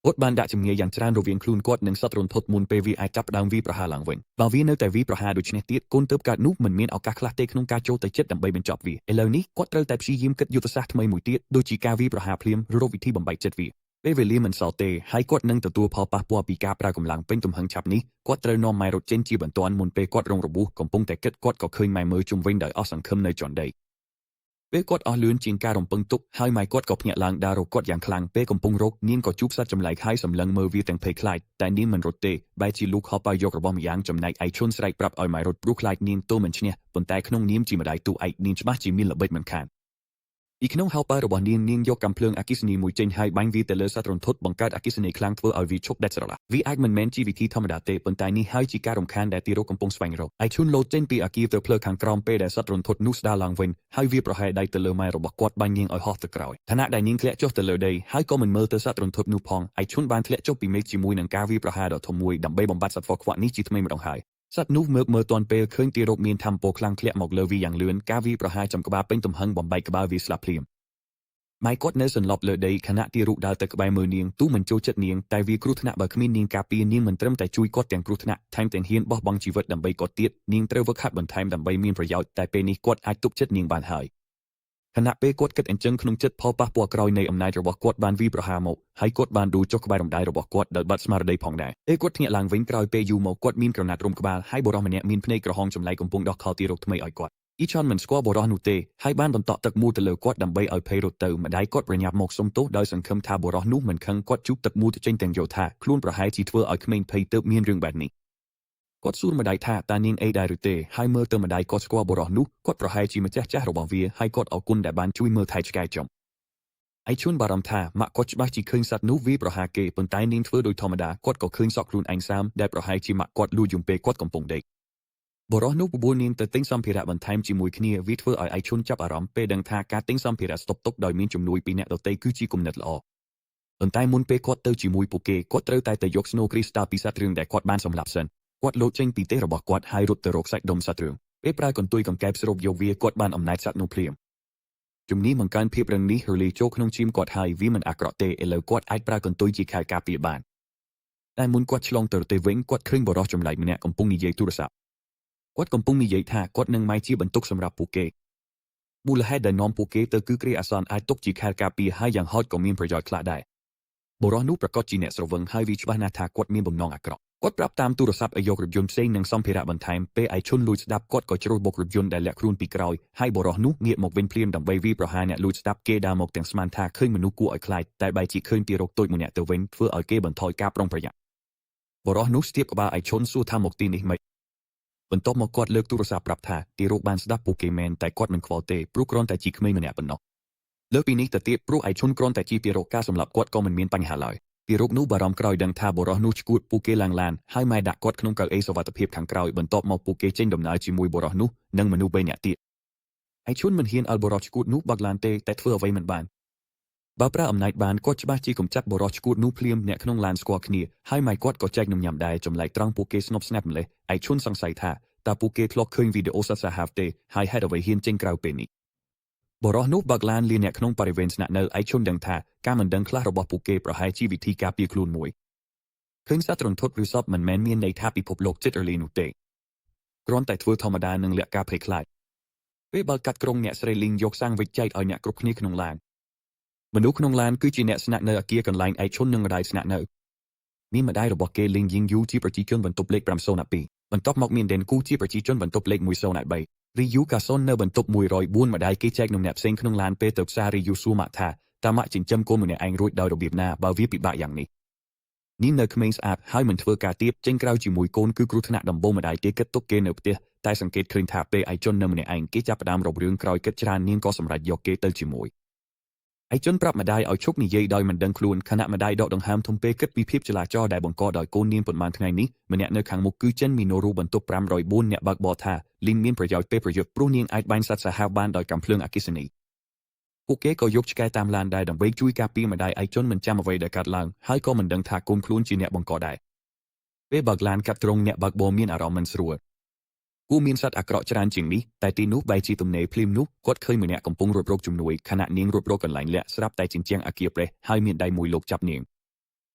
គាត់បានដាក់ជំនាញយ៉ាងច្រើនរវាងខ្លួនគាត់និងសត្វរន្ធត់មុនពេលវាអាចចាប់ផ្ដើមវាយប្រហារឡើងវិញបើវានៅតែវាយប្រហារដូច្នេះទៀតកូនទើបកើតនោះមិនមានឱកាសខ្លះទេក្នុងការចូលទៅជិតដើម្បីបញ្ចប់វាឥឡូវនេះគាត់ត្រូវតែព្យាយាមគិតយុទ្ធសាស្ត្រថ្មីមួយទៀតដូចជាការវាយប្រហារភ្លាមឬរកវិធីបំបែកចិត្តវាពេលវេលាមិនសល់ទេហើយគាត់នឹងទទួលផលប៉ះពាល់ពីការប្រើកម្លាំងពេញទំហឹងឆាប់នេះគាត់ត្រូវនាំម៉ែរត់ចេញជាបន្ទាន់មុនពេលគាត់រងរបួសកំពុងតែគិតគាត់ក៏ឃើញម៉ែមើលជុំវិញដោយអស់សង្ឃឹមនៅជាន់ដីពេលគាត់អស់លឿនជាងការរំពឹងទុកហើយម៉ែគាត់ក៏ភ្ញាក់ឡើងដើររកគាត់យ៉ាងខ្លាំងពេលកំពុងរកនាងក៏ជួបសត្វចម្លែកហើយសម្លឹងមើលវាទាំងភ័យខ្លាចតែនាងមិនរត់ទេបែរជាលូកហោប៉ៅយករបស់ម្យ៉ាងចំណែកឯឈុនស្រែកប្រាប់ឲ្យម៉ែរត់ព្រោះខ្លាចនាងទល់មិនឈ្នះប៉ុន្តែក្នុងនាមជាម្ដាយតួឯកនាងច្បាស់ជាមានល្បិចមិនខាន ពីក្នុងហោប៉ៅរបស់នាងនាងយកកាំភ្លើងអគ្គិសនីមួយចេញហើយបាញ់វាទៅលើសត្វរន្ធត់បង្កើតអគ្គិសនីខ្លាំងធ្វើឲ្យវាឈប់ដាច់ស្រឡះវាអាចមិនមែនជាវិធីធម្មតាទេប៉ុន្តែនេះហើយជាការរំខានដែលទារកកំពុងស្វែងរកឯឈុនលោតចេញពីអគារទៅផ្លូវខាងក្រោមពេលដែលសត្វរន្ធត់នោះស្ដារឡើងវិញហើយវាប្រហែលដៃទៅលើម៉ែរបស់គាត់បាញ់នាងឲ្យហោះទៅក្រោយខណៈដែលនាងធ្លាក់ចុះទៅលើដីហើយក៏មិនមើលទៅសត្វរន្ធត់នោះផងឯឈុនបានធ្លាក់ចុះពីមេឃជាមួយនឹងការវាយប្រហារដ៏ធំមួយដើម្បីបំបត្តិសត្វខ្វាក់នេះជាថ្មីម្ដងហើយសត្វនោះមើលមើលទាន់ពេលឃើញទារកមានធម្មពលខ្លាំងធ្លាក់មកលើវាយ៉ាងលឿនការវាយប្រហារចំក្បាលពេញទំហឹងបំបែកក្បាលវាស្លាប់ភ្លាមម៉ែគាត់នៅសន្លប់លើដីខណៈទារកដើរទៅក្បែរមើលនាងទូមិនចូលចិត្តនាងតែវាគ្រោះថ្នាក់បើគ្មាននាងការពារនាងមិនត្រឹមតែជួយគាត់ទាំងគ្រោះថ្នាក់ថែមទាំងហ៊ានបោះបង់ជីវិតដើម្បីគាត់ទៀតនាងត្រូវវឹកហាត់បន្ថែមដើម្បីមានប្រយោជន៍តែពេលនេះគាត់អាចទុកចិត្តនាងបានហើយខណៈពេលគាត់គិតអញ្ចឹងក្នុងចិត្តផលប៉ះពាល់ក្រោយនៃអំណាចរបស់គាត់បានវាយប្រហារមកហើយគាត់បានដួលចុះក្បែររំដៃរបស់គាត់ដោយបាត់ស្មារតីផងដែរពេលគាត់ភ្ញាក់ឡើងវិញក្រោយពេលយូរមកគាត់មានក្រណាត់រុំក្បាលហើយបុរសម្នាក់មានភ្នែកក្រហមចម្លែកកំពុងដោះខោទារកថ្មីឲ្យគាត់អ៊ីឆនមិនស្គាល់បុរសនោះទេហើយបានបន្តទឹកមូលទៅលើគាត់ដើម្បីឲ្យភ័យរត់ទៅម្ដាយគាត់ប្រញាប់មកសុំទោសដោយសង្ឃឹមថាបុរសនោះមិនខឹងគាត់ជូបទឹកមូលទៅចេញទាំងយល់ថាខ្លួនប្រហែលជាធ្វើឲ្យក្មេងភ័យទើបមានរឿងបែបនេះគាត់សួរម្ដាយថាតើនាងអីដែរឬទេហើយមើលទៅម្ដាយគាត់ស្គាល់បុរសនោះគាត់ប្រហែលជាម្ចាស់ចាស់របស់វាហើយគាត់អរគុណដែលបានជួយមើលថែឆ្កែចំឯឈួនបារម្ភថាម៉ាក់គាត់ច្បាស់ជាឃើញសត្វនោះវាប្រហារគេប៉ុន្តែនាងធ្វើដោយធម្មតាគាត់ក៏ឃើញសក់ខ្លួនឯងសាមដែលប្រហែលជាម៉ាក់គាត់លួចយំពេលគាត់កំពុងដេកបុរសនោះបបួលនាងទៅទិញសម្ភារៈបន្ថែមជាមួយគ្នាវាធ្វើឲ្យឯឈុនចាប់អារម្មណ៍ពេលដឹងថាការទិញសម្ភារៈស្តុកទុកដោយមានជំនួយពីអ្នកដទៃគឺជាគំនិតល្អប៉ុន្តែមុនពេលគាត់ទៅជាមួយពួកគេគាត់ត្រូវតែទៅយក Snow Crystal ពីសត្វរឿងដែលគាត់បានសម្លាប់សិនគាត់លោតចេញពីផ្ទះរបស់គាត់ហើយរត់ទៅរកសាច់ដុំសត្វរឿងពេលប្រើកន្ទុយកង្កែបស្រូបយកវាគាត់បានអំណាចសត្វនោះភ្លាមជំនាញបង្កើនភាពរឹងនេះរលាយចូលក្នុងឈាមគាត់ហើយវាមិនអាក្រក់ទេឥឡូវគាត់អាចប្រើកន្ទុយជាខែលការពារបានតែមុនគាត់ឆ្លងទៅទៅវិញគាត់ឃើញបុរសចម្លែកម្នាក់កំពុងនិយាយទូរស័ព្ទគាត់កំពុងនិយាយថាគាត់នឹងម៉ែជាបន្ទុកសម្រាប់ពួកគេមូលហេតុដែលនាំពួកគេទៅគឺគ្រាអាសន្នអាចទុកជាខែលការពារហើយយ៉ាងហោចក៏មានប្រយោជន៍ខ្លះដែរបុរសនោះប្រកាសជាអ្នកស្រវឹងហើយវាច្បាស់ណាស់ថាគាត់មានបំណងអាក្រក់គាត់ប្រាប់តាមទូរស័ព្ទឲ្យយករថយន្តផ្សេងនិងសម្ភារៈបន្ថែមពេលឯឈុនលួចស្ដាប់គាត់ក៏ជ្រុលបុករថយន្តដែលលាក់ខ្លួនពីក្រោយហើយបុរសនោះងាកមកវិញភ្លាមដើម្បីវាយប្រហារអ្នកលួចស្ដាប់គេដើរមកទាំងស្មានថាឃើញមនុស្សគួរឲ្យខ្លាចតែបែរជាឃើញទារកតូចម្នាក់ទៅវិញធ្វើឲ្យគេបន្ថយការប្រុងប្រយ័ត្នបុរសនោះស្ទាបក្បាលឯឈុនសួរថាមកទីនេះម៉េចបន្ទាប់មកគាត់លើកទូរស័ព្ទប្រាប់ថាទារកបានស្ដាប់ពួកគេមែនតែគាត់មិនខ្វល់ទេព្រោះគ្រាន់តែជាក្មេងម្នាក់ប៉ុណ្ណោះលើសពីនេះទៅទៀតព្រោះឯឈុនគ្រាន់តែជាទារកការសម្លាប់គាត់ក៏មិនមានបញ្ហាឡើយទារកនោះបារម្ភក្រោយដឹងថាបុរសនោះឆ្កួតពួកគេឡើងឡានហើយម៉ែដាក់គាត់ក្នុងកៅអីសុវត្ថិភាពខាងក្រោយបន្ទាប់មកពួកគេចេញដំណើរជាមួយបុរសនោះនិងមនុស្សបីនាក់ទៀតឯឈុនមិនហ៊ានឲ្យបុរសឆ្កួតនោះបើកឡានទេតែធ្វើអ្វីមិនបានបើប្រើអំណាចបានគាត់ច្បាស់ជាកំចាត់បុរសឆ្កួតនោះភ្លាមអ្នកក្នុងឡានស្គាល់គ្នាហើយម៉ែគាត់ក៏ចែកនំញ៉ាំដែរចម្លែកត្រង់ពួកគេស្ងប់ស្ងាត់ម្លេះឯឈុនសង្ស័យថាតើពួកគេធ្លាប់ឃើញវីដេអូសត្វសាហាវទេហើយហេតុអ្វីហ៊ានចេញក្រៅពេលនេះបុរសនោះបើកឡានលាអ្នកក្នុងបរិវេណស្នាក់នៅឯឈុនដឹងថាការមិនដឹងខ្លះរបស់ពួកគេប្រហែលជាវិធីការពារខ្លួនមួយឃើញសត្វរន្ធត់ឬសពមិនមែនមានន័យថាពិភពលោកចិត្តរលាយនោះទេគ្រាន់តែធ្វើធម្មតានឹងលាក់ការភ័យខ្លាចពេលបើកកាត់ក្រុងអ្នកស្រីលីងយកសាំងវិចចែកឲ្យអ្នកគ្រប់គ្នាក្នុងឡានមនុស្សក្នុងឡានគឺជាអ្នកស្នាក់នៅអគារកន្លែងឯឈុននិងម្ដាយស្នាក់នៅមានម្ដាយរបស់គេលីងយីងយូជាប្រជាជនបន្ទប់លេខ502បន្ទាប់មកមានដេនគូជាប្រជាជនបន្ទប់លេខ103រីយូកាសុននៅបន្ទប់104ម្ដាយគេចែកនំអ្នកផ្សេងក្នុងឡានពេលទៅផ្សាររីយូសួរម៉ាក់ថាតើម៉ាក់ចិញ្ចឹមកូនម្នាក់ឯងរួចដោយរបៀបណាបើវាពិបាកយ៉ាងនេះនាងនៅក្មេងស្អាតហើយមិនធ្វើការទៀបចេញក្រៅជាមួយកូនគឺគ្រោះថ្នាក់ដំបូងម្ដាយគេគិតទុកគេនៅផ្ទះតែសង្កេតឃើញថាពេលឯជននៅម្នាក់ឯងគេចាប់ផ្ដើមរករឿងក្រោយគិតច្រើននាងក៏សម្រេចយកគេទៅជាមួយឯជនប្រាប់ម្ដាយឲ្យឈប់និយាយដោយមិនដឹងខ្លួនខណៈម្ដាយដកដង្ហើមធំពេលគិតពីភាពចលាចលដែលបង្កដោយកូននាងប៉ុន្មានថ្ងៃនេះម្នាក់នៅខាងមុខគឺចិនមីណូរូបន្ទប់504អ្នកបើកបរថាលីនមានប្រយោជន៍ពេលប្រយុទ្ធព្រោះនាងអាចបាញ់សត្វសាហាវបានដោយកាំភ្លើងអគ្គិសនីពួកគេក៏យកឆ្កែតាមឡានដែរដើម្បីជួយការពារម្ដាយឯជនមិនចាំអ្វីដែលកើតឡើងហើយក៏មិនដឹងថាកូនខ្លួនជាអ្នកបង្កដែរពេលបើកឡានកាត់ត្រង់អ្នកបើកបរមានអារម្មណ៍មិនស្រួលគូមានសត្វអាក្រក់ច្រើនជាងនេះតែទីនោះបែរជាទំនេរភ្លាមនោះគាត់ឃើញម្នាក់កំពុងរត់រកជំនួយខណៈនាងរត់រកកន្លែងលាក់ស្រាប់តែជញ្ជាំងអាគារប្រេះហើយមានដៃមួយលោកចាប់នាង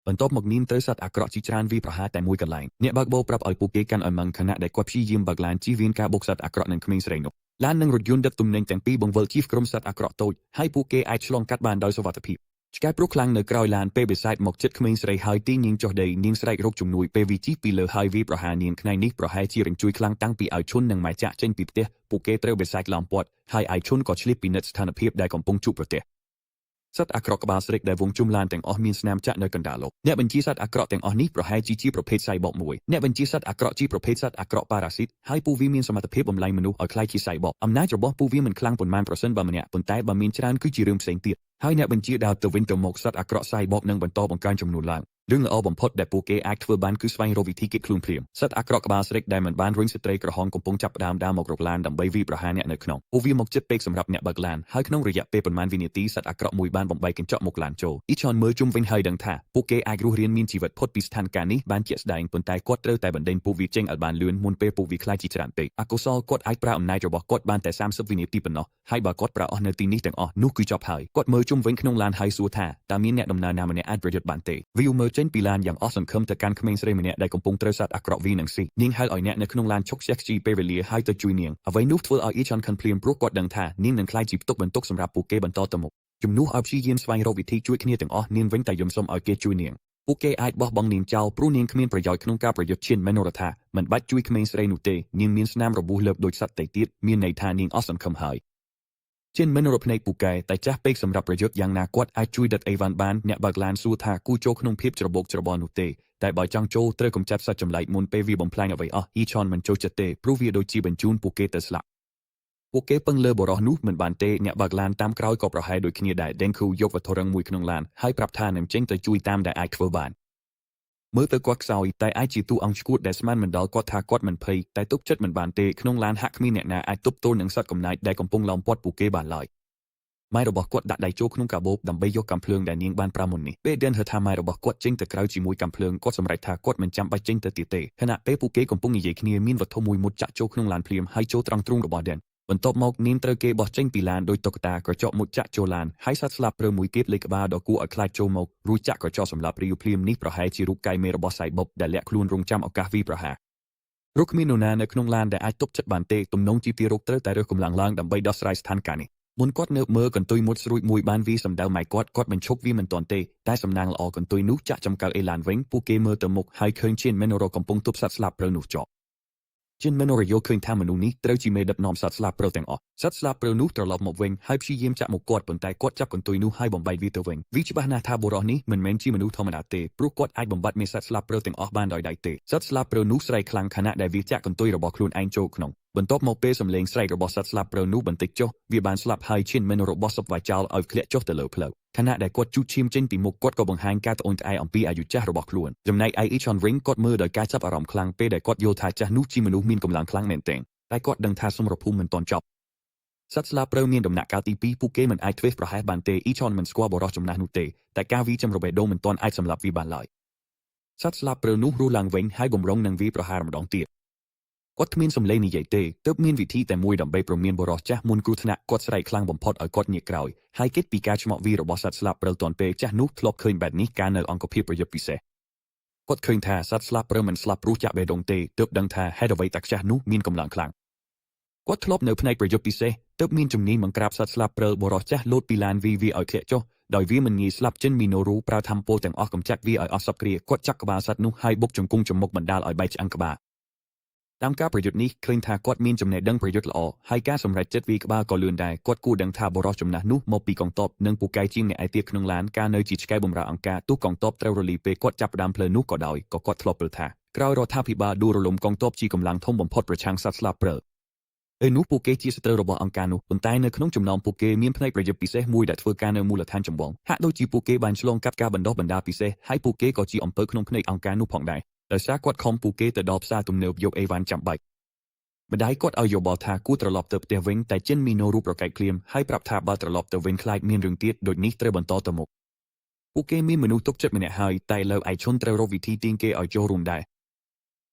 បន្ទាប់មកនាងត្រូវសត្វអាក្រក់ជាច្រើនវាយប្រហារតែមួយកន្លែងអ្នកបើកបរប្រាប់ឲ្យពួកគេកាន់ឲ្យម៉ឹងខណៈដែលគាត់ព្យាយាមបើកឡានជៀសវាងការបុកសត្វអាក្រក់និងក្មេងស្រីនោះឡាននិងរថយន្តដឹកទំនិញទាំងពីរបង្វិលជៀសក្រុមសត្វអាក្រក់តូចហើយពួកគេអាចឆ្លងកាត់បានដោយសុវត្ថិភាពឆ្កែព្រុសខ្លាំងនៅក្រោយឡានពេលបិសាចមកចិត្តក្មេងស្រីហើយទីនាងចុះដីនាងស្រែករកជំនួយពេលវាជិះពីលើហើយវាប្រហារនាងថ្ងៃនេះប្រហែលជារញ្ជួយខ្លាំងតាំងពីឲ្យឈុននិងម៉ែចាក់ចេញពីផ្ទះពួកគេត្រូវបិសាចឡោមព័ទ្ធហើយឲ្យឈុនក៏ឆ្លៀតពិនិត្យស្ថានភាពដែលកំពុងជួបប្រទះសត្វអាក្រក់ក្បាលស្រិចដែលវងជុំឡានទាំងអស់មានស្នាមចាក់នៅកណ្ដាលលោកអ្នកបញ្ជាសត្វអាក្រក់ទាំងអស់នេះប្រហែលជាជាប្រភេទសៃបកមួយអ្នកបញ្ជាសត្វអាក្រក់ជាប្រភេទសត្វអាក្រក់ប៉ារ៉ាស៊ីតហើយពួកវាមានសមត្ថភាពបំលែងមនុស្សឲ្យក្លាយជាសៃបកអំណាចរបស់ពួកវាមិនខ្លាំងប៉ុន្មានប្រសិនបើម្នាក់ប៉ុន្តែបើមានច្រើនគឺជារឿងផ្សេងទៀតហើយអ្នកបញ្ជាដើរទៅវិញទៅមកសត្វអាក្រក់សៃបកនឹងបន្តបង្កើនចំនួនឡើងរឿងល្អបំផុតដែលពួកគេអាចធ្វើបានគឺស្វែងរកវិធីគេចខ្លួនភ្លាមសត្វអាក្រក់ក្បាលស្រិចដែលមិនបានរុញស្ត្រីក្រហមកំពុងចាប់ផ្ដើមដើរមករកឡានដើម្បីវាយប្រហារអ្នកនៅក្នុងពួកវាមកជិតពេកសម្រាប់អ្នកបើកឡានហើយក្នុងរយៈពេលប៉ុន្មានវិនាទីសត្វអាក្រក់មួយបានបំបែកកញ្ចក់មុខឡានចូលអ៊ីឆនមើលជុំវិញហើយដឹងថាពួកគេអាចរស់រានមានជីវិតផុតពីស្ថានភាពនេះបានជាក់ស្ដែងប៉ុន្តែគាត់ត្រូវតែបណ្ដេញពួកវាចេញឲ្យបានលឿនមុនពេលពួកវាក្លាយជាច្រើនពេកអកុសលគាត់អាចប្រើអំណាចរបស់គាត់បានតែ30វិនាទីប៉ុណ្ណោះហើយបើគាត់ប្រើអស់នៅទីនេះទាំងអស់នោះគឺចប់ហើយគាត់មើលជុំវិញក្នុងឡានហើយសួរថាតើមានអ្នកដំណើរណាម្នាក់អាចប្រយុទ្ធបានទេវីវមើលចេញពីឡានយ៉ាងអស់សង្ឃឹមទៅកាន់ក្មេងស្រីម្នាក់ដែលកំពុងត្រូវសត្វអាក្រក់វីនឹងស៊ីនាងហៅឲ្យអ្នកនៅក្នុងឡានឈប់ខ្ជះខ្ជាយពេលវេលាហើយទៅជួយនាងអ្វីនោះធ្វើឲ្យអ៊ីឆនខឹងភ្លាមព្រោះគាត់ដឹងថានាងនឹងក្លាយជាផ្ទុកបន្ទុកសម្រាប់ពួកគេបន្តទៅមុខជំនួសឲ្យព្យាយាមស្វែងរកវិធីជួយគ្នាទាំងអស់នាងវិញតែយំសុំឲ្យគេជួយនាងពួកគេអាចបោះបង់នាងចោលព្រោះនាងគ្មានប្រយោជន៍ក្នុងការប្រយុទ្ធឈានមេនរថាមិនបាច់ជួយក្មេងស្រីនោះទេនាងមានស្នាមរបួសលើបដូចសត្វតេទៀតមានន័យថានាងអស់សង្ឃឹមហើយជិនមិនរកភ្នែកពូកែតែចាស់ពេកសម្រាប់ប្រយុទ្ធយ៉ាងណាគាត់អាចជួយដិតអីវ៉ាន់បានអ្នកបើកឡានសួរថាគូចូលក្នុងភាពច្របូកច្របល់នោះទេតែបើចង់ចូលត្រូវកំចាត់សត្វចម្លែកមុនពេលវាបំផ្លាញអ្វីអស់អ៊ីឆនមិនចូលចិត្តទេព្រោះវាដូចជាបញ្ជូនពួកគេទៅស្លាប់ពួកគេពឹងលើបុរសនោះមិនបានទេអ្នកបើកឡានតាមក្រោយក៏ប្រហែលដូចគ្នាដែរដេងគូយកវត្ថុរឹងមួយក្នុងឡានហើយប្រាប់ថានឹងចេញទៅជួយតាមដែលអាចធ្វើបានមើលទៅគាត់ខ្សោយតែអាចជាតួអង្គឈួតដែលស្មានមិនដល់គាត់ថាគាត់មិនភ័យតែទុកចិត្តមិនបានទេក្នុងឡានហាក់គ្មានអ្នកណាអាចទប់ទល់នឹងសត្វកំណាចដែលកំពុងឡោមព័ទ្ធពួកគេបានឡើយម៉ែរបស់គាត់ដាក់ដៃចូលក្នុងកាបូបដើម្បីយកកាំភ្លើងដែលនាងបានប្រើមុននេះពេលដេនហៅថាម៉ែរបស់គាត់ចេញទៅក្រៅជាមួយកាំភ្លើងគាត់សម្រេចថាគាត់មិនចាំបាច់ចេញទៅទៀតទេខណៈពេលពួកគេកំពុងនិយាយគ្នាមានវត្ថុមួយមុតចាក់ចូលក្នុងឡានភ្លាមហើយចូលត្រង់ទ្រូងរបស់ដេនបន្ទាប់មកនាងត្រូវគេបោះចេញពីឡានដោយតុក្កតាក្រចកមុតចាក់ចូលឡានហើយសត្វស្លាបព្រើមួយទៀតលេខក្បាលដ៏គួរឲ្យខ្លាចចូលមករួចចាក់ក្រចកសម្លាប់រាវភ្លាមនេះប្រហែលជារូបកាយមេរបស់សៃបុបដែលលាក់ខ្លួនរងចាំឱកាសវាយប្រហាររកគ្មាននរណានៅក្នុងឡានដែលអាចទប់ចិត្តបានទេទំនងជាទារកត្រូវតែរើសកម្លាំងឡើងដើម្បីដោះស្រាយស្ថានភាពនេះមុនគាត់ងើបមើលកន្ទុយមុតស្រួចមួយបានវាសម្ដៅម៉ែគាត់គាត់បញ្ឈប់វាមិនទាន់ទេតែសំណាងល្អកន្ទុយនោះចាក់ចំកៅអេឡានវិញពួកគេមើលទៅមុខហើយឃើញជៀនមេនរ៉ូកំពុងទប់សត្វស្លាបព្រើនោះជាប់ជិនមេនរយល់ឃើញថាមនុស្សនេះត្រូវជាមេដឹកនាំសត្វស្លាបព្រើទាំងអស់សត្វស្លាបព្រើនោះត្រឡប់មកវិញហើយព្យាយាមចាក់មុខគាត់ប៉ុន្តែគាត់ចាប់កន្ទុយនោះហើយបំបែកវាទៅវិញវាច្បាស់ណាស់ថាបុរសនេះមិនមែនជាមនុស្សធម្មតាទេព្រោះគាត់អាចបំបត្តិមេសត្វស្លាបព្រើទាំងអស់បានដោយដៃទេសត្វស្លាបព្រើនោះស្រែកខ្លាំងខណៈដែលវាចាក់កន្ទុយរបស់ខ្លួនឯងចូលក្នុងបន្ទាប់មកពេលសំឡេងស្រែករបស់សត្វស្លាបព្រើនោះបន្តិចចុះវាបានស្លាប់ហើយឈានមេនរបស់សពវាចោលឲ្យធ្លាក់ចុះទៅលើផ្លូវខណៈដែលគាត់ជូតឈាមចេញពីមុខគាត់ក៏បង្ហាញការត្អូញត្អែអំពីអាយុចាស់របស់ខ្លួនចំណែកឯអ៊ីឆនវិញគាត់មើលដោយការចាប់អារម្មណ៍ខ្លាំងពេលដែលគាត់យល់ថាចាស់នោះជាមនុស្សមានកម្លាំងខ្លាំងមែនទែនតែគាត់ដឹងថាសមរភូមិមិនទាន់ចប់សត្វស្លាបព្រើមានដំណាក់កាលទី2ពួកគេមិនអាចធ្វេសប្រហែសបានទេអ៊ីឆនមិនស្គាល់បុរសចំណាស់នោះទេតែការវីចំរបេដូមិនទាន់អាចសម្លាប់វាបានឡើយសត្វស្លាបព្រើនោះរស់ឡើងវិញហើយបំរុងនឹងវីប្រហារម្ដងទៀតគាត់គ្មានសម្លេងនិយាយទេទើបមានវិធីតែមួយដើម្បីព្រមានបុរសចាស់មុនគ្រោះថ្នាក់គាត់ស្រែកខ្លាំងបំផុតឲ្យគាត់ងាកក្រោយហើយគិតពីការឆ្មក់វីរបស់សត្វស្លាបព្រើទាន់ពេលចាស់នោះធ្លាប់ឃើញបែបនេះកាលនៅអង្គភាពប្រយុទ្ធពិសេសគាត់ឃើញថាសត្វស្លាបព្រើមិនស្លាប់ព្រោះចាក់បេះដូងទេទើបដឹងថាហេតុអ្វីតាខ្ចាស់នោះមានកម្លាំងខ្លាំងគាត់ធ្លាប់នៅផ្នែកប្រយុទ្ធពិសេសទើបមានជំនាញបង្ក្រាបសត្វស្លាបព្រើបុរសចាស់លោតពីឡានវីវាឲ្យធ្លាក់ចុះដោយវាមិនងាយស្លាប់ចិនមីណូរូប្រើធម្មពលទាំងអស់កម្ចាត់វាឲ្យអស់សពគ្រាគាត់ចាក់ក្បាលសត្វនោះហើយបុកជង្គង់ចំមុខបណ្ដាលឲ្យបែកឆ្អឹងក្បាលតាមការប្រយុទ្ធនេះឃើញថាគាត់មានចំណេះដឹងប្រយុទ្ធល្អហើយការសម្រេចចិត្តវាក្បាលក៏លឿនដែរគាត់គួរដឹងថាបុរសចំណាស់នោះមកពីកងទ័ពនិងពូកែជាងអ្នកឯទៀតក្នុងឡានការនៅជាឆ្កែបម្រើអង្គការទោះកងទ័ពត្រូវរលីពេលគាត់ចាប់ផ្ដើមភ្លើនោះក៏ដោយក៏គាត់ធ្លាប់ព្រឺថាក្រោយរដ្ឋាភិបាលដួលរលំកងទ័ពជាកម្លាំងធំបំផុតប្រឆាំងសត្វស្លាបព្រើពេលនោះពួកគេជាសត្រូវរបស់អង្គការនោះប៉ុន្តែនៅក្នុងចំណោមពួកគេមានផ្នែកប្រយុទ្ធពិសេសមួយដែលធ្វើការនៅមូលដ្ឋានចម្បងហាក់ដូចជាពួកគេបានឆ្លងកាត់ការបណ្ដុះបណ្ដាលពិសេសហើយពួកគេក៏ជាអំពើក្នុងភ្នែកអង្គការនោះផងដែរដោយសារគាត់ខំពួកគេទៅដល់ផ្សារទំនើបយកអីវ៉ាន់ចាំបាច់ម្ដាយគាត់ឲ្យយោបល់ថាគួរត្រឡប់ទៅផ្ទះវិញតែចិនមីណូរូប្រកែកភ្លាមហើយប្រាប់ថាបើត្រឡប់ទៅវិញខ្លាចមានរឿងទៀតដូចនេះត្រូវបន្តទៅមុខពួកគេមានមនុស្សទុកចិត្តម្នាក់ហើយតែលើឯឈុនត្រូវរកវិធីទាញគេឲ្យចូលរួមដែរ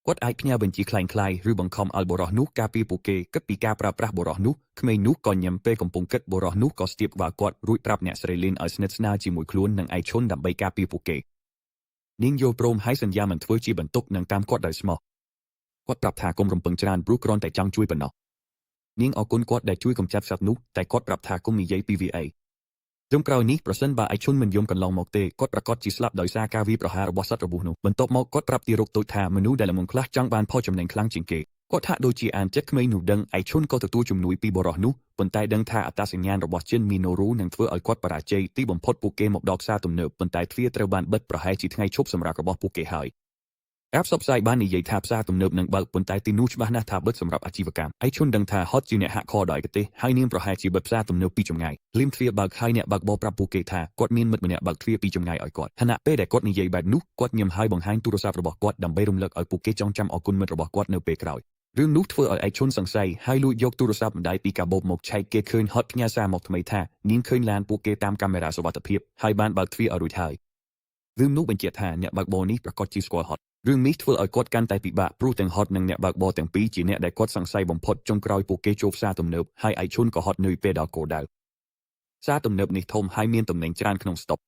គាត់អាចផ្ញើបញ្ជីក្លែងក្លាយឬបង្ខំឲ្យបុរសនោះការពារពួកគេគិតពីការប្រើប្រាស់បុរសនោះក្មេងនោះក៏ញឹមពេលកំពុងគិតបុរសនោះក៏ស្ទាបក្បាលគាត់រួចប្រាប់អ្នកស្រីលីនឲ្យស្និទ្ធស្នាលជាមួយខ្លួននិងឯឈុនដើម្បីការពារពួកគេ នាងយល់ព្រមហើយសន្យាមិនធ្វើជាបន្ទុកនិងតាមគាត់ដោយស្មោះគាត់ប្រាប់ថាកុំរំពឹងច្រើនព្រោះគ្រាន់តែចង់ជួយប៉ុណ្ណោះនាងអរគុណគាត់ដែលជួយកម្ចាត់សត្វនោះតែគាត់ប្រាប់ថាកុំនិយាយពីវាអីចុងក្រោយនេះប្រសិនបើឯឈុនមិនយំកន្លងមកទេគាត់ប្រកាសជាស្លាប់ដោយសារការវាយប្រហាររបស់សត្វរបួសនោះបន្ទាប់មកគាត់ប្រាប់ទារកតូចថាមនុស្សដែលល្ងង់ខ្លះចង់បានផលចំណេញខ្លាំងជាងគេគាត់ហាក់ដូចជាអានចិត្តក្មេងនោះដឹងឯឈុនក៏ទទួលជំនួយពីបុរសនោះប៉ុន្តែដឹងថាអត្តសញ្ញាណរបស់ជិនមីណូរូនឹងធ្វើឲ្យគាត់បរាជ័យទីបំផុតពួកគេមកដល់ផ្សារទំនើបប៉ុន្តែទ្វារត្រូវបានបិទប្រហែលជាថ្ងៃឈប់សម្រាករបស់ពួកគេហើយអាប់សបផ្សាយបាននិយាយថាផ្សារទំនើបនឹងបើកប៉ុន្តែទីនោះច្បាស់ណាស់ថាបិទសម្រាប់អាជីវកម្មឯឈុនដឹងថាហត់ជាអ្នកហាក់ខដោយឯកទេសហើយនាងប្រហែលជាបិទផ្សារទំនើបពីចម្ងាយលឹមទ្វារបើកហើយអ្នកបើកបរប្រាប់ពួកគេថាគាត់មានមិត្តម្នាក់បើកទ្វារពីចម្ងាយឲ្យគាត់ខណៈពេលដែលគាត់និយាយបែបនោះគាត់ញឹមហើយបង្ហាញទូរស័ព្ទរបស់គាត់ដើម្បីរំលឹកឲ្យពួកគេចងចាំអរគុណមិត្តរបស់គាត់នៅពេលក្រោយរឿងនោះធ្វើឲ្យឯឈុនសង្ស័យហើយលួចយកទូរស័ព្ទម្ដាយពីកាបូបមកឆែកគេឃើញហត់ផ្ញើសារមកថ្មីថានាងឃើញឡានពួកគេតាមកាមេរ៉ាសុវត្ថិភាពហើយបានបើកទ្វារឲ្យរួចហើយរឿងនោះបញ្ជាក់ថាអ្នកបើកបរនេះប្រកាសជាស្គាល់ហត់រឿងនេះធ្វើឲ្យគាត់កាន់តែពិបាកព្រោះទាំងហត់និងអ្នកបើកបរទាំងពីរជាអ្នកដែលគាត់សង្ស័យបំផុតចុងក្រោយពួកគេចូលផ្សារទំនើបហើយឯឈុនក៏ហត់នឿយពេលដល់គោលដៅផ្សារទំនើបនេះធំហើយមានទំនិញច្រើនក្នុងស្តុក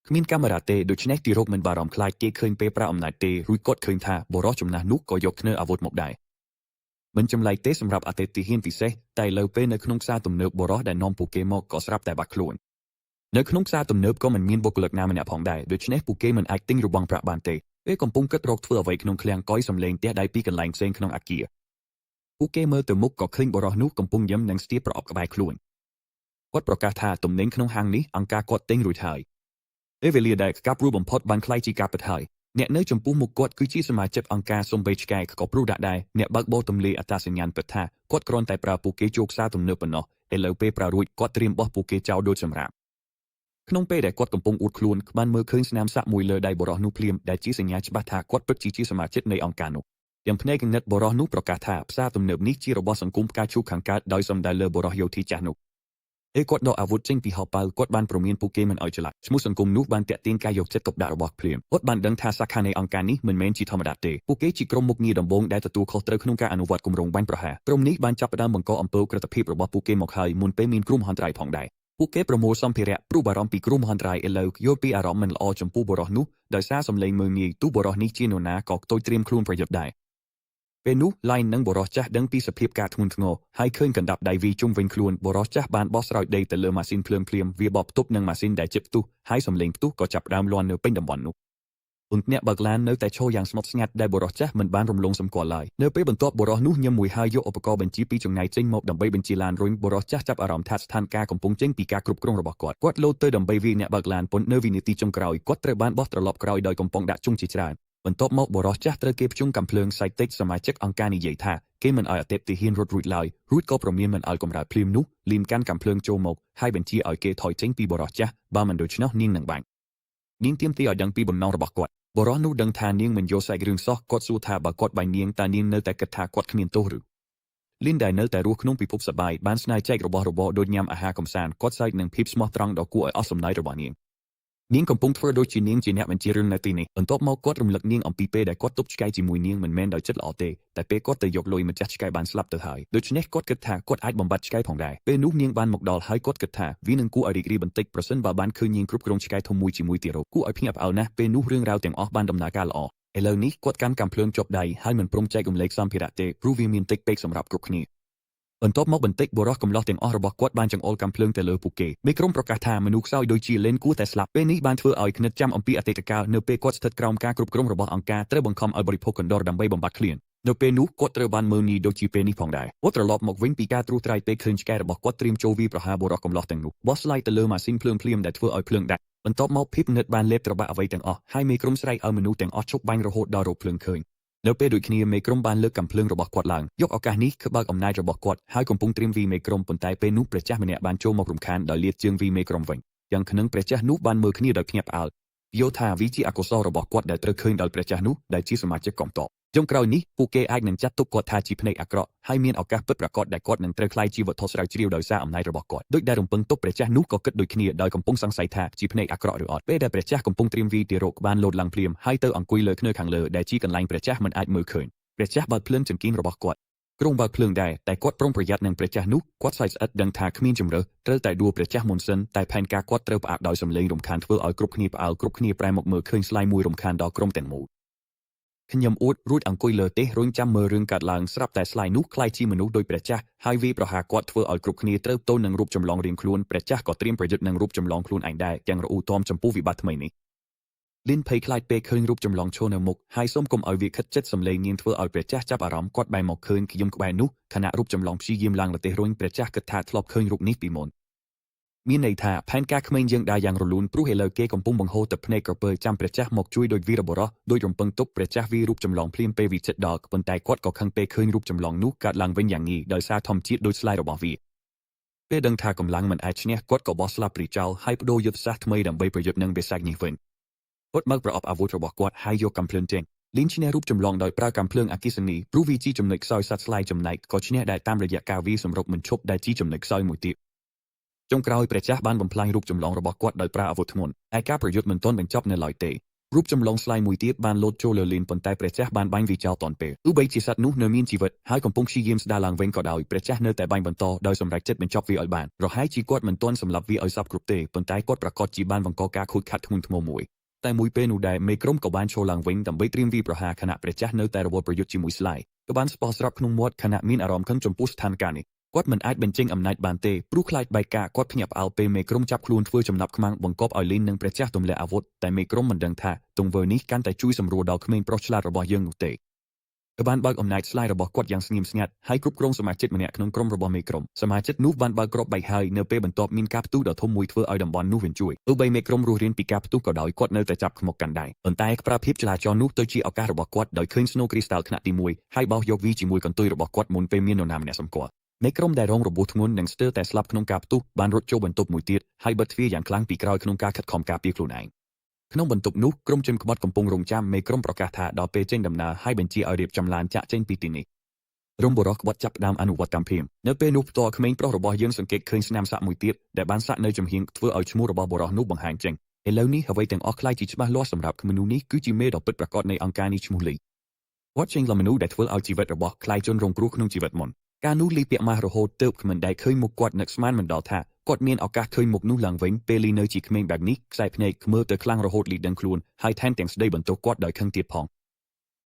គ្មានកាមេរ៉ាទេដូច្នេះទីរកមិនបារម្ភខ្លាចគេឃើញពេលប្រើអំណាចទេរួចគាត់ឃើញថាបុរសចំណាស់នោះក៏យកធ្នើអាវុធមកដែរមិនចម្លែកទេសម្រាប់អតិថិហ៊ានពិសេសតែលើពេលនៅក្នុងផ្សារទំនើបបុរសដែលនាំពួកគេមកក៏ស្រាប់តែបាត់ខ្លួននៅក្នុងផ្សារទំនើបក៏មិនមានបុគ្គលិកណាម្នាក់ផងដែរដូច្នេះពួកគេមិនអាចទិញរបងប្រាក់បានទេពេលកំពុងគិតរកធ្វើអ្វីក្នុងឃ្លាំងកយសំលេងទះដៃពីកន្លែងផ្សេងក្នុងអគារពួកគេមើលទៅមុខក៏ឃើញបុរសនោះកំពុងញឹមនិងស្ទាបប្រអប់ក្បែរខ្លួនគាត់ប្រកាសថាទំនិញក្នុងហាងនេះអង្គការគាត់ទិញរួចហើយពេលវេលាដែលកាប់រួបំផុតបានក្លាយជាការពិតហើយអ្នកនៅចំពោះមុខគាត់គឺជាសមាជិកអង្គការសំបីឆ្កែក៏ព្រុសដាក់ដែរអ្នកបើកបរទម្លាយអត្តសញ្ញាណពិតថាគាត់គ្រាន់តែប្រើពួកគេចូលផ្សារទំនើបប៉ុណ្ណោះឥឡូវពេលប្រើរួចគាត់ត្រៀមបោះពួកគេចោលដូចសម្រាប់ក្នុងពេលដែលគាត់កំពុងអួតខ្លួនបានមើលឃើញស្នាមសាក់មួយលើដៃបុរសនោះភ្លាមដែលជាសញ្ញាច្បាស់ថាគាត់ពិតជាជាសមាជិកនៃអង្គការនោះយ៉ាងភ្នែកងងឹតបុរសនោះប្រកាសថាផ្សារទំនើបនេះជារបស់សង្គមផ្កាឈូកខាងកើតដោយសំដៅលើបុរសយោធាចាស់នោះឯគាត់ដកអាវុធចេញពីហោប៉ៅគាត់បានព្រមានពួកគេមិនឲ្យឆ្លាក់ឈ្មោះសង្គមនោះបានតាក់ទាញការយកចិត្តទុកដាក់របស់ភ្លាមគាត់បានដឹងថាសាខានៃអង្គការនេះមិនមែនជាធម្មតាទេពួកគេជាក្រុមមុខងារដំបូងដែលទទួលខុសត្រូវក្នុងការអនុវត្តគម្រោងបាញ់ប្រហារក្រុមនេះបានចាប់ផ្ដើមបង្កអំពើក្រឹតភាពរបស់ពួកគេមកហើយមុនពេលមានគ្រោះមហន្តរាយផងដែរពួកគេប្រមូលសម្ភារៈព្រោះបារម្ភពីគ្រោះមហន្តរាយឥឡូវយល់ពីអារម្មណ៍មិនល្អចំពោះបុរសនោះដោយសារសម្លេងមើលងាយទូបុរសនេះជានរណាក៏ខ្ទើយត្រៀមខ្លួនប្រយុទ្ធដែរពេលនោះឡៃនិងបុរសចាស់ដឹងពីសភាពការធ្ងន់ធ្ងរហើយឃើញកណ្ដាប់ដៃវីជុំវិញខ្លួនបុរសចាស់បានបោះស្រោចដីទៅលើម៉ាស៊ីនភ្លើងភ្លាមវាបបផ្ទប់នឹងម៉ាស៊ីនដែលជិបផ្ទុះហើយសំឡេងផ្ទុះក៏ចាប់ផ្ដើមលាន់នៅពេញតំបន់នោះអ្នកបើកឡាននៅតែឈរយ៉ាងស្ងប់ស្ងាត់ដែលបុរសចាស់មិនបានរំលងសម្គាល់ឡើយនៅពេលបន្ទាប់បុរសនោះញឹមមួយហើយយកឧបករណ៍បញ្ជាពីចម្ងាយចេញមកដើម្បីបញ្ជាឡានរុញបុរសចាស់ចាប់អារម្មណ៍ថាស្ថានភាពកំពុងចេញពីការគ្រប់គ្រងរបស់គាត់គាត់លោតទៅដើម្បីវាយអ្នកបើកឡានប៉ុន្តែនៅវិនាទីចុងក្រោយគាត់ត្រូវបានបោះត្រឡប់ក្រោយដោយកំប៉ុងដាក់ជុងជាច្រើនបន្ទាប់មកបុរសចាស់ត្រូវគេភ្ជង់កាំភ្លើងសៃតិចសមាជិកអង្គការនិយាយថាគេមិនឲ្យអតិថិហ៊ានរត់រួចឡើយរួចក៏ព្រមានមិនឲ្យកម្រើកភ្លាមនោះលីមកាន់កាំភ្លើងចូលមកហើយបញ្ជាឲ្យគេថយចេញពីបុរសចាស់បើមិនដូច្នោះនាងនឹងបាញ់នាងទាមទារឲ្យដឹងពីបំណងរបស់គាត់បុរសនោះដឹងថានាងមិនយល់សាច់រឿងសោះគាត់សួរថាបើគាត់បាញ់នាងតើនាងនៅតែគិតថាគាត់គ្មានទោសឬលីនដែលនៅតែរស់ក្នុងពិភពសប្បាយបានស្នើចែករបស់របរដូចញ៉ាំអាហារកំសាន្តគាត់សើចនឹងភាពស្មោះត្រង់ដ៏គួរឲ្យអស់សំណើចរបស់នាងនាងកំពុងធ្វើដូចជានាងជាអ្នកបញ្ជារឿងនៅទីនេះបន្ទាប់មកគាត់រំលឹកនាងអំពីពេលដែលគាត់ទប់ឆ្កែជាមួយនាងមិនមែនដោយចិត្តល្អទេតែពេលគាត់ទៅយកលុយម្ចាស់ឆ្កែបានស្លាប់ទៅហើយដូច្នេះគាត់គិតថាគាត់អាចបំបត្តិឆ្កែផងដែរពេលនោះនាងបានមកដល់ហើយគាត់គិតថាវានឹងគួរឲ្យរីករាយបន្តិចប្រសិនបើបានឃើញនាងគ្រប់គ្រងឆ្កែធំមួយជាមួយទារកគួរឲ្យភ្ញាក់ផ្អើលណាស់ពេលនោះរឿងរ៉ាវទាំងអស់បានដំណើរការល្អឥឡូវនេះគាត់កាន់កាំភ្លើងជាប់ដៃហើយមិនព្រមចែករំលែកសម្ភារៈទេព្រោះវាមានតិចពេកសម្រាប់គ្រប់គ្នាបន្ទាប់មកបន្តិចបុរសកំឡោះទាំងអស់របស់គាត់បានចង្អុលកាំភ្លើងទៅលើពួកគេមេក្រុមប្រកាសថាមនុស្សខ្សោយដូចជាលេនគួរតែស្លាប់ពេលនេះបានធ្វើឲ្យគណិតចាំអំពីអតីតកាលនៅពេលគាត់ស្ថិតក្រោមការគ្រប់គ្រងរបស់អង្គការត្រូវបង្ខំឲ្យបរិភោគកណ្ដុរដើម្បីបំបត្តិឃ្លាននៅពេលនោះគាត់ត្រូវបានមើលងាយដូចជាពេលនេះផងដែរគាត់ត្រឡប់មកវិញពីការត្រួសត្រាយពេលឃើញឆ្កែរបស់គាត់ត្រៀមចូលវាយប្រហារបុរសកំឡោះទាំងនោះបោះស្លាយទៅលើម៉ាស៊ីនភ្លើងភ្លាមដែលធ្វើឲ្យភ្លើងដាច់បន្ទាប់មកភាពងឹតបានលេបត្របាក់អ្វីទាំងអស់ហើយមេក្រុមស្រែកឲ្យមនុស្សទាំងអស់ឈប់បាញ់រហូតដល់រកភ្លើងឃើញនៅពេលដូចគ្នាមេក្រុមបានលើកកាំភ្លើងរបស់គាត់ឡើងយកឱកាសនេះគឺបើកអំណាចរបស់គាត់ហើយកំពុងត្រៀមវីមេក្រុមប៉ុន្តែពេលនោះព្រះចាស់ម្នាក់បានចូលមករំខានដោយលាតជើងវីមេក្រុមវិញយ៉ាងក្នុងព្រះចាស់នោះបានមើលគ្នាដោយភ្ញាក់ផ្អើលយល់ថាវីជាអកុសលរបស់គាត់ដែលត្រូវឃើញដោយព្រះចាស់នោះដែលជាសមាជិកកងទ័ពចុងក្រោយនេះពួកគេអាចនឹងចាត់ទុកគាត់ថាជាភ្នែកអាក្រក់ហើយមានឱកាសពិតប្រាកដដែលគាត់នឹងត្រូវក្លាយជាវត្ថុស្រាវជ្រាវដោយសារអំណាចរបស់គាត់ដូចដែលរំពឹងទុកព្រះចាស់នោះក៏គិតដូចគ្នាដោយកំពុងសង្ស័យថាជាភ្នែកអាក្រក់ឬអត់ពេលដែលព្រះចាស់កំពុងត្រៀមវីទារកបានលោតឡើងភ្លាមហើយទៅអង្គុយលើធ្នើខាងលើដែលជាកន្លែងព្រះចាស់មិនអាចមើលឃើញព្រះចាស់បើកភ្លើងចង្គៀងរបស់គាត់ ក្រុងបើកភ្លើងដែរតែគាត់ប្រុងប្រយ័ត្ននឹងព្រះចាស់នោះគាត់សើចស្អិតដឹងថាគ្មានជម្រើសត្រូវតែដួលព្រះចាស់មុនសិនតែផែនការគាត់ត្រូវផ្អាកដោយសម្លេងរំខានធ្វើឲ្យគ្រប់គ្នាផ្អើលគ្រប់គ្នាប្រែមកមើលឃើញស្លាយមួយរំខានដល់ក្រុមទាំងមូលខ្ញុំអួតរួចអង្គុយលើទេរុញចាំមើលរឿងកាត់ឡើងស្រាប់តែស្លាយនោះក្លាយជាមនុស្សដោយព្រះចាស់ហើយវាប្រហារគាត់ធ្វើឲ្យគ្រប់គ្នាត្រូវទល់នឹងរូបចម្លងរៀងខ្លួនព្រះចាស់ក៏ត្រៀមប្រយុទ្ធនឹងរូបចម្លងខ្លួនឯងដែរទាំងរអ៊ូទាំចំពោះវិបត្តិថ្មីនេះលិនភ័យខ្លាចពេលឃើញរូបចម្លងឈរនៅមុខហើយសូមកុំឲ្យវាខិតចិត្តសំឡេងញៀនធ្វើឲ្យព្រះចាស់ចាប់អារម្មណ៍គាត់បែរមកឃើញខ្ញុំក្បែរនោះខណៈរូបចម្លងព្យាយាមឡើងរទេះរុញព្រះចាស់គិតថាធ្លាប់ឃើញរូបនេះពីមុនមានន័យថាផែនការក្មេងយើងដើរយ៉ាងរលូនព្រោះឥឡូវគេកំពុងបង្ហូរទឹកភ្នែកក្រពើចាំព្រះចាស់មកជួយដោយវីរបុរសដោយរំពឹងទុកព្រះចាស់វីរូបចម្លងភ្លាមពេលវាចិត្តដល់ប៉ុន្តែគាត់ក៏ខឹងពេលឃើញរូបចម្លងនោះកើតឡើងវិញយ៉ាងងាយដោយសារធម្មជាតិដូចស្លាយរបស់វាពេលដឹងថាកម្លាំងមិនអាចឈ្នះគាត់ក៏បោះស្លាបព្រាចោលហើយបដូរយុទ្ធសាស្ត្រថ្មីដើម្បីប្រយុទ្ធនឹងបិសាចនេះវិញគាត់បើកប្រអប់អាវុធរបស់គាត់ហើយយកកាំភ្លើងចេញលីនឈ្នះរូបចម្លងដោយប្រើកាំភ្លើងអគ្គិសនីព្រោះវាជាចំណុចខ្សោយសត្វស្លាយចំណែកក៏ឈ្នះដែរតាមរយៈការវាសម្រុកមិនឈប់ដែលជាចំណុចខ្សោយមួយទៀតចុងក្រោយព្រះចាស់បានបំផ្លាញរូបចម្លងរបស់គាត់ដោយប្រើអាវុធធ្ងន់ឯការប្រយុទ្ធមិនទាន់បញ្ចប់នៅឡើយទេរូបចម្លងស្លាយមួយទៀតបានលោតចូលលើលីនប៉ុន្តែព្រះចាស់បានបាញ់វាចោលទាន់ពេលទោះបីជាសត្វនោះនៅមានជីវិតហើយកំពុងព្យាយាមស្ដារឡើងវិញក៏ដោយព្រះចាស់នៅតែបាញ់បន្តដោយសម្រេចចិត្តបញ្ចប់វាឲ្យបានប្រហែលជាគាត់មិនទាន់សម្លាប់វាឲ្យសព្វគ្រប់ទេប៉ុន្តែគាត់ប្រាកដជាបានបង្កការខូចខាតធ្ងន់ធ្ងរមួយតែមួយពេលនោះដែរមេក្រុមក៏បានឈរឡើងវិញដើម្បីត្រៀមវាប្រហារខណៈព្រះចាស់នៅតែរវល់ប្រយុទ្ធជាមួយស្លាយក៏បានស្ពោះស្រាប់ក្នុងមាត់ខណៈមានអារម្មណ៍ខឹងចំពោះស្ថានភាពនេះគាត់មិនអាចបញ្ចេញអំណាចបានទេព្រោះខ្លាចបែកការគាត់ភ្ញាក់ផ្អើលពេលមេក្រុមចាប់ខ្លួនធ្វើចំណាប់ខ្មាំងបង្កប់ឲ្យលីននិងព្រះចាស់ទម្លាក់អាវុធតែមេក្រុមមិនដឹងថាទង្វើនេះកាន់តែជួយសម្រួលដល់ក្មេងប្រុសឆ្លាតរបស់យើងនោះទេក៏បានបើកអំណាចស្លាយរបស់គាត់យ៉ាងស្ងៀមស្ងាត់ហើយគ្រប់គ្រងសមាជិកម្នាក់ក្នុងក្រុមរបស់មេក្រុមសមាជិកនោះបានបើកគ្រាប់បែកហើយនៅពេលបន្ទាប់មានការផ្ទុះដ៏ធំមួយធ្វើឲ្យតំបន់នោះវិញជួយទោះបីមេក្រុមរស់រានពីការផ្ទុះក៏ដោយគាត់នៅតែចាប់ខ្មុកកាន់ដែរប៉ុន្តែប្រើភាពចលាចលនោះទៅជាឱកាសរបស់គាត់ដោយឃើញ Snow Crystal ថ្នាក់ទី1ហើយបោះយកវាជាមួយកន្ទុយរបស់គាត់មុនពេលមាននរណាម្នាក់សម្គាល់មេក្រុមដែលរងរបួសធ្ងន់និងស្ទើរតែស្លាប់ក្នុងការផ្ទុះបានរត់ចូលបន្ទប់មួយទៀតហើយបិទទ្វារយ៉ាងខ្លាំងពីក្រោយក្នុងការខិតខំការពារខ្លួនឯងក្នុងបន្ទប់នោះក្រុមជនក្បត់កំពុងរងចាំមេក្រុមប្រកាសថាដល់ពេលចេញដំណើរហើយបញ្ជាឲ្យរៀបចំឡានចាក់ចេញពីទីនេះរំបុរសក្បត់ចាប់ផ្ដើមអនុវត្តតាមភៀមនៅពេលនោះផ្ទាល់ក្មេងប្រុសរបស់យើងសង្កេតឃើញស្នាមសាក់មួយទៀតដែលបានសាក់នៅចំហៀងធ្វើឲ្យឈ្មោះរបស់បុរសនោះបង្ហាញចេញឥឡូវនេះអ្វីទាំងអស់ក្លាយជាច្បាស់លាស់សម្រាប់មនុស្សនេះគឺជាមេដ៏ពិតប្រាកដនៃអង្គការនេះឈ្មោះលីគាត់ចេញលមនុស្សដែលធ្វើឲ្យជីវិតរបស់ក្លាយជនរងគ្រោះក្នុងជីវិតមុនការនោះលីពាក់ម៉ាស់រហូតទើបគ្មិនដែលឃើញមុខគាត់នឹកស្មានមិនដល់ថាគាត់មានឱកាសឃើញមុខនោះឡើងវិញពេលលីនៅជាក្មេងបែបនេះខ្សែភ្នែកមើលទៅខ្លាំងរហូតលីដឹងខ្លួនហើយថែមទាំងស្ដីបន្ទោសគាត់ដោយខឹងទៀតផង។